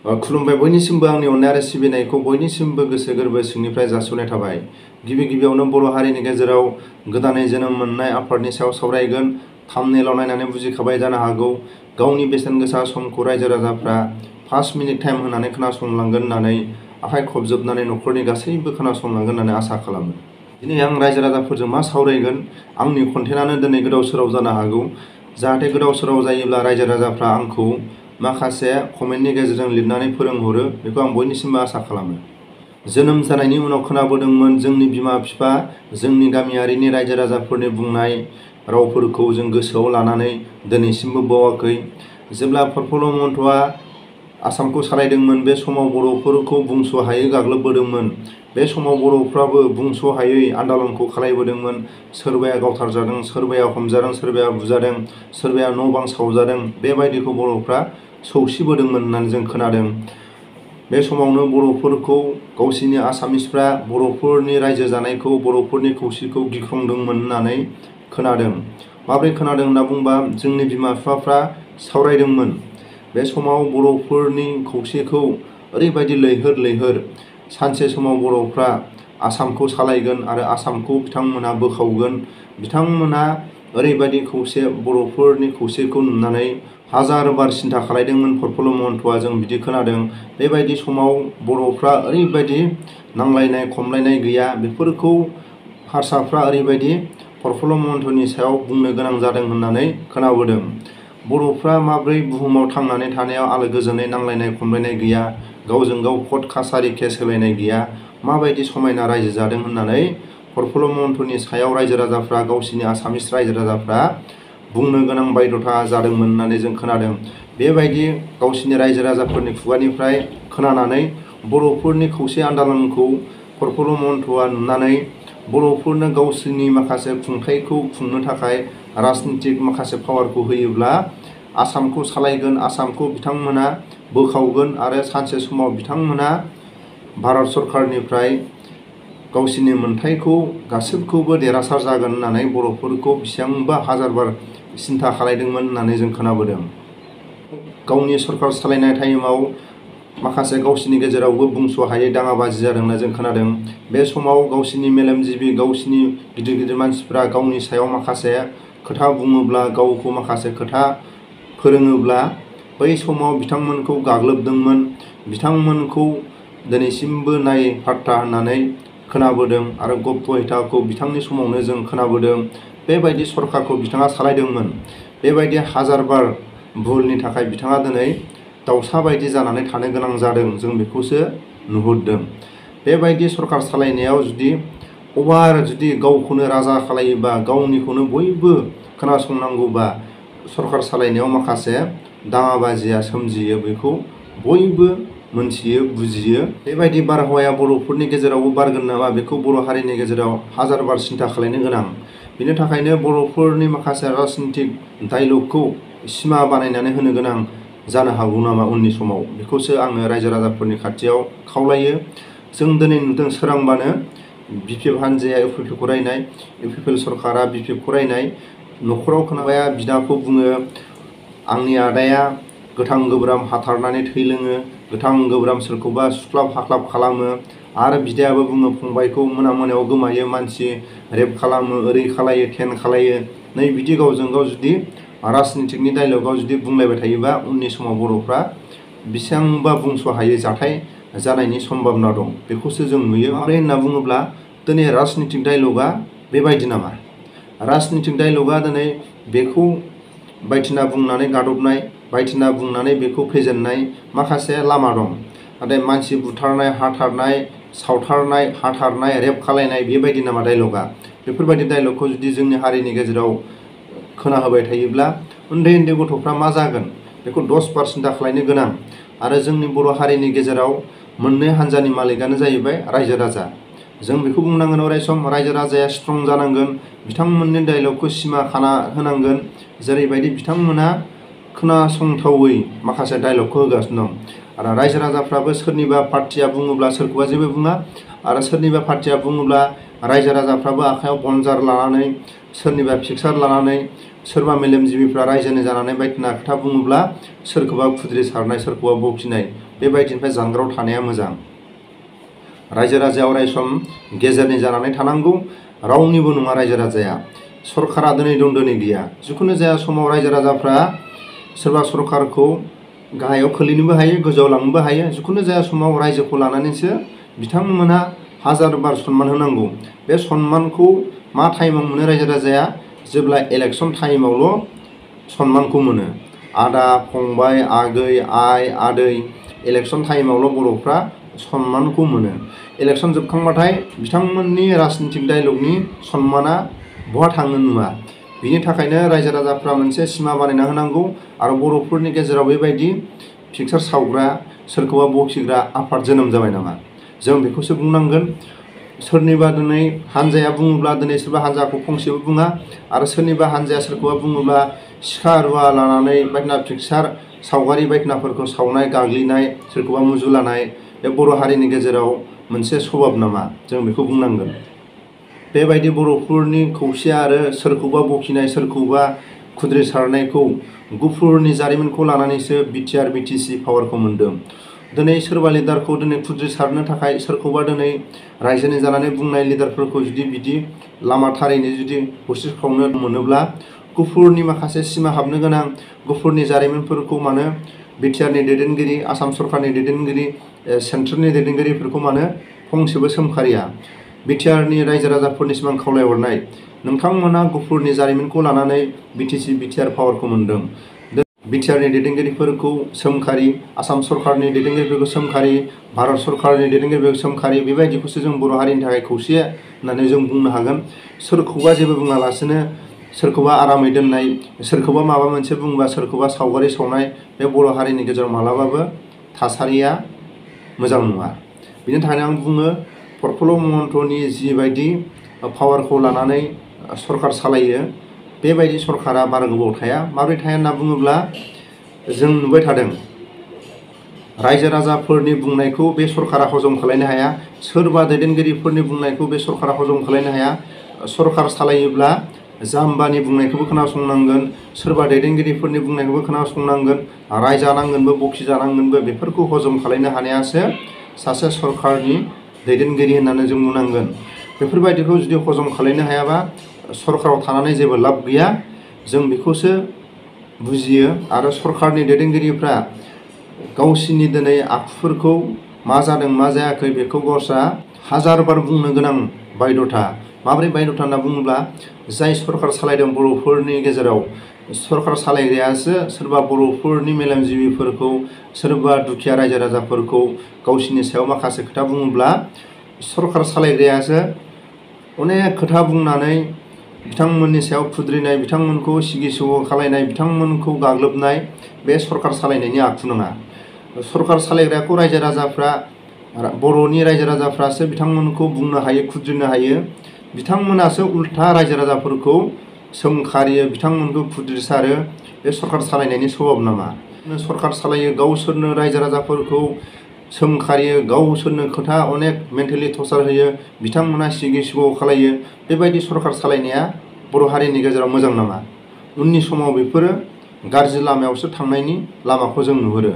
खुलुमबाय बयनिसिमबो आंनि अननाय आरो सिबिनायखौ बयनिसिमबो गोसो गोरबो सिंनिफ्राय जासिहरनाय थाबाय। गिबियावनो बर' हारिनि गेजेराव गोदानै जोनोम मोननाय आफादनि सायाव सावरायगोन। थाम्बनेइलाव नायनानै बुजिखाबाय जानो हागौ। गावनि बेसेन गोसा समखौ रायजो राजाफ्रा 5 मिनिट टाइम होनानै खोनासंलांगोन होननानै आखाइ खबजोबनानै न'खरनि गासैबो खोनासंलांगोन होननानै आसा खालामो। दिनै आं रायजो राजाफोरजों मा सावरायगोन, आंनि कन्टेन्टआनो दिनै गोदाव सोराव जानो हागौ। जाहाथे गोदाव सोराव जायोब्ला रायजो राजाफ्रा आंखौ माखासे कमेन्टनि गेजेरजों लिरनानै फोरोंहरो, बेखौ आं बयनिसिमबो आसा खालामो। जोनोम जानायनि उनाव खोनाबोदोंमोन जोंनि बिमा बिफा, जोंनि गामियारिनि रायजो राजाफोरनि बुंनाय रावफोरखौ जों गोसोआव लानानै दिनैसिमबो बावाखै। जेब्ला प्रफुल्ल महन्तआ आसामखौ सालायदोंमोन, बे समाव बर'फोरखौ बुंस'हायै गाग्लोबबोदोंमोन। बे समाव बर'फ्राबो बुंस'हायै आन्दलनखौ खालायबोदोंमोन। सोरबाया गावथारजादों, सोरबाया हमजादों, सोरबाया बुजादों, सोरबाया न' बां सावजादों। बेबायदिखौ बर'फ्रा सौसिबोदोंमोन होननानै जों खोनादों। बे समावनो बर'फोरखौ गावसिनि आसामिसफ्रा बर'फोरनि रायजो जानायखौ, बर'फोरनि खौसेखौ गिख्रंदोंमोन होननानै खोनादों। माब्रै खोनादों होनना बुंबा, जोंनि बिमा बिफाफ्रा सावरायदोंमोन। बे समाव बर'फोरनि खौसेखौ ओरैबायदि लैहोर लैहोर, सानसे समाव बर'फ्रा आसामखौ सालायगोन आरो आसामखौ बिथांमोना बोखावगोन। बिथांमोना ओरैबायदि खौसे, बर'फोरनि खौसेखौ नुनानै हाजार बार सिन्था खालायदोंमोन प्रफुल्ल महन्तआ, जों बिदि खोनादों। बेबायदि समाव बर'फ्रा ओरैबायदि नांलायनाय खमलायनाय गैया, बेफोरखौ हारसाफ्रा ओरैबायदि प्रफुल्ल महन्तनि सायाव बुंनो गोनां जादों होननानै खोनाबोदों। बर'फ्रा माब्रै बुहुमाव थांनानै थानायाव आलो गोजोनै नांलायनाय खमलायनाय गैया, गावजों गाव कर्ट कासारि केस होलायनाय गैया, माबायदि समायना रायजो जादों होननानै प्रफुल्ल महन्तनि सायाव रायजो राजाफ्रा, गावसिनि आसामिस रायजो राजाफ्रा बुंनो गोनां बायध'था जादोंमोन होननानै जों खोनादों। बेबायदि गावसिनि रायजो राजाफोरनि खुगानिफ्राय खोनानानै बर'फोरनि खौसे आन्दलनखौ प्रफुल्ल महन्तआ नुनानै बर'फोरनो गावसोरनि माखासे खुंथाइखौ खुंनो थाखाय राजनितिक माखासे पावारखौ होयोब्ला आसामखौ सालायगोन, आसामखौ बिथांमोना बोखावगोन आरो सानसे समाव बिथांमोना भारत सरकारनिफ्राय गावसिनि मोनथायखौ गासिबखौबो देरहासार जागोन होननानै बर'फोरखौ बेसेबांबा हाजार बार सिन्था खालायदोंमोन होननानै जों खोनाबोदों। गावनि सरकार सालायनाय टाइमाव माखासे गावसिनि गेजेरावबो बुंस'हायै दाङाबाजि जादों होनना जों खोनादों। बे समाव गावसिनि मेलेमजिबि, गावसिनि गिदिर गिदिर मानसिफ्रा गावनि सायाव माखासे खोथा बुङोब्ला, गावखौ माखासे खोथा फोरोङोब्ला, बै समाव बिथांमोनखौ गाग्लोबदोंमोन। बिथांमोनखौ दिनैसिमबो नाय फात्ता होननानै खोनाबोदों आरो गप्प हिताखौ बिथांनि समावनो जों खोनाबोदों। बेबायदि सरकारखौ बिथाङा सालायदोंमोन। बेबायदि हाजार बार भुलनि थाखाय बिथाङा दिनै दाउसा बायदि जानानै थानो गोनां जादों, जों बेखौसो नुहुरदों। बेबायदि सरकार सालायनायाव जुदि गावखौनो राजा खालायोबा, गावनिखौनो बयबो खोनासंनांगौबा, सरकार सालायनायाव माखासे दाङाबाजिया सोमजियो, बेखौ बयबो मोनथियो, बुजियो। बेबायदि बारहावाया बर'फोरनि गेजेरावबो बारगोन नामा, बेखौ बर' हारिनि गेजेराव हाजार बार सिन्था खालायनो गोनां। बेनि थाखायनो बर'फोरनि माखासे राजनितिक डायलगखौ सिमा बानायनानै होनो गोनां जानो हागौ नामा उननि समाव, बेखौसो आङो रायजो राजाफोरनि खाथियाव खावलायो। जों दिनै नुदों सोरांबानो बिपिएफ हान्जाया इउपिपिएलखौ रायनाय, इउपिपिएल सरकारा बिपिएफखौ रायनाय। न'खराव खोनाबाया बिदाखौ बुङो, आंनि आदाया गोथां गोब्राम हाथारनानै थै लोङो, गोथां गोब्राम सोरखौबा सुख्लाब हाख्लाब खालामो। आरो बिदायाबो बुङो, फंबायखौ मोनायाव गोमायो, मानसि रेप खालामो, ओरै खालायो, थेन खालायो। नै बिदि गावजों गाव जुदि राजनितिकनि डायलगाव जुदि बुंलायबाय थायोबा, उननि समाव बर'फ्रा बेसेबांबा बुंस'हायै जाथाय जानायनि सम्भाबना दं, बेखौसो जों नुयो। माबोरै होनना बुङोब्ला, दिनै राजनितिक डायलगा बेबायदि नामा? राजनितिक डायलगा दिनै बेखौ बायदिना बुंनानै गादबनाय, बायदिना बुंनानै बेखौ फेजेननाय माखासे लामा दं। नाथाय मानसि बुथारनाय, हाथारनाय, सावथारनाय, हाथारनाय, रेप खालायनाय, बेबायदि नामा डायलगा? बेफोरबायदि डायलगखौ जुदि जोंनि हारिनि गेजेराव खोनाहोबाय थायोब्ला उन्दै उन्दै गथ'फ्रा मा जागोन, बेखौ 10% खालायनो गोनां। आरो जोंनि बर' हारिनि गेजेराव मोननै हान्जानि मालिकानो जाहैबाय रायजो राजा। जों बेखौ बुंनांगोन अराय सम, रायजो राजाया स्ट्रं जानांगोन, बिथांमोननि डायलगखौ सिमा खाना होनांगोन। जेरैबायदि बिथांमोना खोनासंथावै माखासे डायलगखौ होगासिनो दं। आरो रायजो राजाफ्राबो सोरनिबा पार्टिया बुङोब्ला सोरखौबा जेबो बुङा, आरो सोरनिबा पार्टिया बुङोब्ला रायजो राजाफ्राबो आखायाव बनजार लानानै, सोरनिबा पिकचार लानानै, सोरबा मेलेमजिबिफ्रा रायजोनि जानानै बायदिना खोथा बुङोब्ला सोरखौबा खुद्रि सारनाय, सोरखौबा बखिनाय, बेबायदिनिफ्राय जानगाराव थानाया मोजां। रायजो राजाया अराय सम गेजेरनि जानानै थानांगौ। रावनिबो नङा रायजो राजाया। सरकारा दिनै दं दिनै गैया। जिखुनु जाया समाव रायजो राजाफ्रा सोरबा सरकारखौ गाहायाव खोलैनोबो हायो, गोजौआव लांनोबो हायो। जिखुनु जाया समाव रायजोखौ लानानैसो बिथांमोना हाजार बार सन्मान होनांगौ। बे सन्मानखौ मा टाइमाव मोनो रायजो राजाया? जेब्ला इलेक्सन टाइमावल' सन्मानखौ मोनो। आदा, फंबाय, आगै, आइ, आदै इलेक्सन टाइमावल' बर'फ्रा सन्मानखौ मोनो। इलेक्सन जोबखांबाथाय बिथांमोननि राजनितिक डायलगनि सन्माना बहा थाङो नुवा। बिनि थाखायनो रायजो राजाफ्रा मोनसे सिमा बानायना होनांगौ आरो बर'फोरनि गेजेराव बेबायदि पिक्सार सावग्रा, सोरखौबा बखिग्रा आफाद जोनोम जाबाय नामा? जों बेखौसो बुंनांगोन। सोरनिबा दिनै हानजाया बुङोब्ला दिनै सोरबा हानजाखौ फंसेबो बुङा आरो सोरनिबा हानजाया सोरखौबा बुङोब्ला सिखा रुवा लानानै बायदिना पिक्सार सावगारि बायदिनाफोरखौ सावनाय, गाग्लिनाय, सोरखौबा मुजुलानाय बे बर' हारिनि गेजेराव मोनसे सभाब नामा? जों बेखौ बुंनांगोन। बेबायदि बर'फोरनि खौसे आरो सोरखौबा बखिनाय, सोरखौबा खुद्रिसारनायखौ गुफुरनि जारिमिनखौ लानानैसो बिटिआर बिटिसि पावारखौ मोन्दों। दिनै सोरबा लिडारखौ दिनै खुद्रिसारनो थाखाय सोरखौबा दिनै रायजोनि जानानै बुंनाय लिडारफोरखौ जुदि बिदि लामा थारैनो जुदि हस्रिखावनो मोनोब्ला गुफुरनि माखासे सिमा हाबनो गोनां गुफुरनि जारिमिनफोरखौ मानो बिटिआरनि दैदेनगिरि, आसाम सरकारनि दैदेनगिरि, सेन्ट्रेलनि दैदेनगिरिफोरखौ मानो फंसेबो सोमखारिया? बिटिआरनि रायजो राजाफोरनिसिम आं खावलायहरनाय, नोंथांमोना गुफुरनि जारिमिनखौ लानानै बिटिसि बिटिआर पावारखौ मोन्दों। बिटिआरनि दैदेनगिरिफोरखौ सोमखारि, आसाम सरकारनि दैदेनगिरिफोरखौ सोमखारि, भारत सरकारनि दैदेनगिरिफोरखौ सोमखारि, बेबायदिखौसो जों बर' हारिनि थाखाय खौसे होननानै जों बुंनो हागोन। सोरखौबा जेबो बुङालासिनो सोरखौबा आरामै दोननाय, सोरखौबा माबा मोनसे बुंबा सोरखौबा सावगारि सावनाय, बे बर' हारिनि गेजेराव मालाबाबो थासारिया मोजां नङा। बिनि थाखायनो आं बुङो, प्रफुल्ल महन्तनि जिबायदि पावारखौ लानानै सरकार सालायो, बेबायदि सरकारा बारा गोबाव थाया। माबोरै थाया होनना बुङोब्ला जों नुबाय थादों। रायजो राजाफोरनि बुंनायखौ बे सरकारा हजम खालायनो हाया। सोरबा दैदेनगिरिफोरनि बुंनायखौ बे सरकारा हजम खालायनो हाया। सरकार सालायोब्ला जाम्बानि बुंनायखौबो खोनासंनांगोन, सोरबा दैदेनगिरिफोरनि बुंनायखौबो खोनासंनांगोन, रायजानांगोनबो, बखिजानांगोनबो। बेफोरखौ हजम खालायनो हानायासो सासे सरकारनि दैदेनगिरि होननानै जों बुंनांगोन। बेफोरबायदिखौ जुदि हजम खालायनो हायाबा सरकाराव थानानै जेबो लाब गैया। जों बेखौसो बुजियो आरो सरकारनि दैदेनगिरिफ्रा गावसिनि दिनै आखुफोरखौ मा जादों मा जायाखै बेखौ गावस्रा हाजार बार बुंनो गोनां बायध'था। माबोरै बायध'था होनना बुङोब्ला, जाय सरकार सालायदों बर'फोरनि गेजेराव, सरकार सालायग्रायासो सोरबा बर'फोरनि मेलेमजिबिफोरखौ, सोरबा दुखिया रायजो राजाफोरखौ गावसिनि सायाव माखासे खोथा बुङोब्ला सरकार सालायग्रायासो अनेक खोथा बुंनानै बिथांमोननि सायाव खुद्रिनाय, बिथांमोनखौ सिगि सग' खालायनाय, बिथांमोनखौ गाग्लोबनाय, बे सरकार सालायनायनि आखु नङा। सरकार सालायग्राखौ रायजो राजाफ्रा, बर'नि रायजो राजाफ्रासो बिथांमोनखौ बुंनो हायो, खुद्रिनो हायो। बिथांमोनासो उल्था रायजो राजाफोरखौ सोमखारियो, बिथांमोनखौ खुद्रिसारो। बे सरकार सालायनायनि सभाब नामा? सरकार सालायो, गावसोरनो रायजो राजाफोरखौ सोमखारियो, गावसोरनो खोथा अनेक मेन्टेलि टर्चार होयो, बिथांमोना सिगि सग' खालायो। बेबायदि सरकार सालायनाया बर' हारिनि गेजेराव मोजां नामा? उननि समाव बेफोरो गाज्रि लामायावसो थांनायनि लामाखौ जों नुहुरो।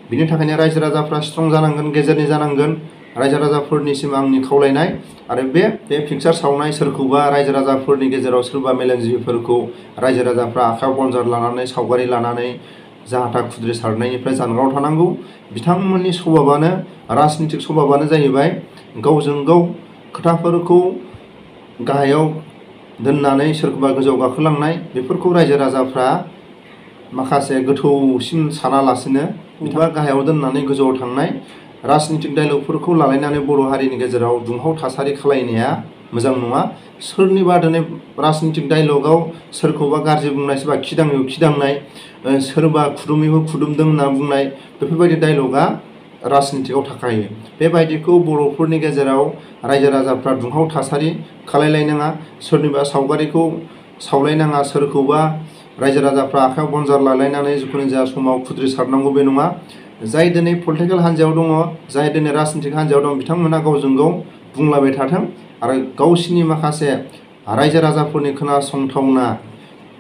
बिनि थाखायनो रायजो राजाफ्रा स्ट्रं जानांगोन, गेजेरनि जानांगोन। रायजो राजाफोरनिसिम आंनि खावलायनाय आरो बे पिक्सार सावनाय, सोरखौबा रायजो राजाफोरनि गेजेराव सोरबा मेलेमजिबिफोरखौ रायजो राजाफ्रा आखायाव बनजार लानानै, सावगारि लानानै जाहाथा खुद्रिसारनायनिफ्राय जानगाराव थानांगौ। बिथांमोननि सभाबानो, राजनितिक सभाबानो जाहैबाय गावजों गाव खोथाफोरखौ गाहायाव दोननानै सोरखौबा गोजौआव गाखोलांनाय। बेफोरखौ रायजो राजाफ्रा माखासे गोथौसिन सानालासिनो बिथाङा गाहायाव दोननानै गोजौआव थांनाय राजनितिक डायलगफोरखौ लालायनानै बर' हारिनि गेजेराव दुंहाव थासारि खालायनाया मोजां नङा। सोरनिबा दिनै राजनितिक डायलगाव सोरखौबा गाज्रि बुंनाय, सोरबा खिदाङैखौ खिदांनाय, सोरबा खुदुमैखौ खुदुमदों होनना बुंनाय, बेफोरबायदि डायलगा राजनितिकआव थाखायो। बेबायदिखौ बर'फोरनि गेजेराव रायजो राजाफ्रा दुंहाव थासारि खालायलायनाङा, सोरनिबा सावगारिखौ सावलायनाङा, सोरखौबा रायजो राजाफ्रा आखायाव बनजार लालायनानै जिखुनु जाया समाव खुद्रिसारनांगौ बे नङा। जाय दिनै पलिटिकेल हान्जायाव दङ, जाय दिनै राजनितिक हान्जायाव दं, बिथांमोना गावजों गाव बुंलायबाय थाथों आरो गावसिनि माखासे रायजो राजाफोरनि खोनासंथावना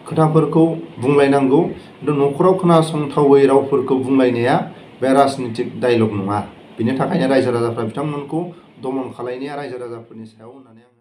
खोथाफोरखौ बुंलायनांगौ। खिन्थु न'खराव खोनासंथावै रावफोरखौ बुंलायनाया बे राजनितिक डायलग नङा। बिनि थाखायनो रायजो राजाफ्रा बिथांमोनखौ दमन खालायनाया रायजो राजाफोरनि सायाव होननानै आङो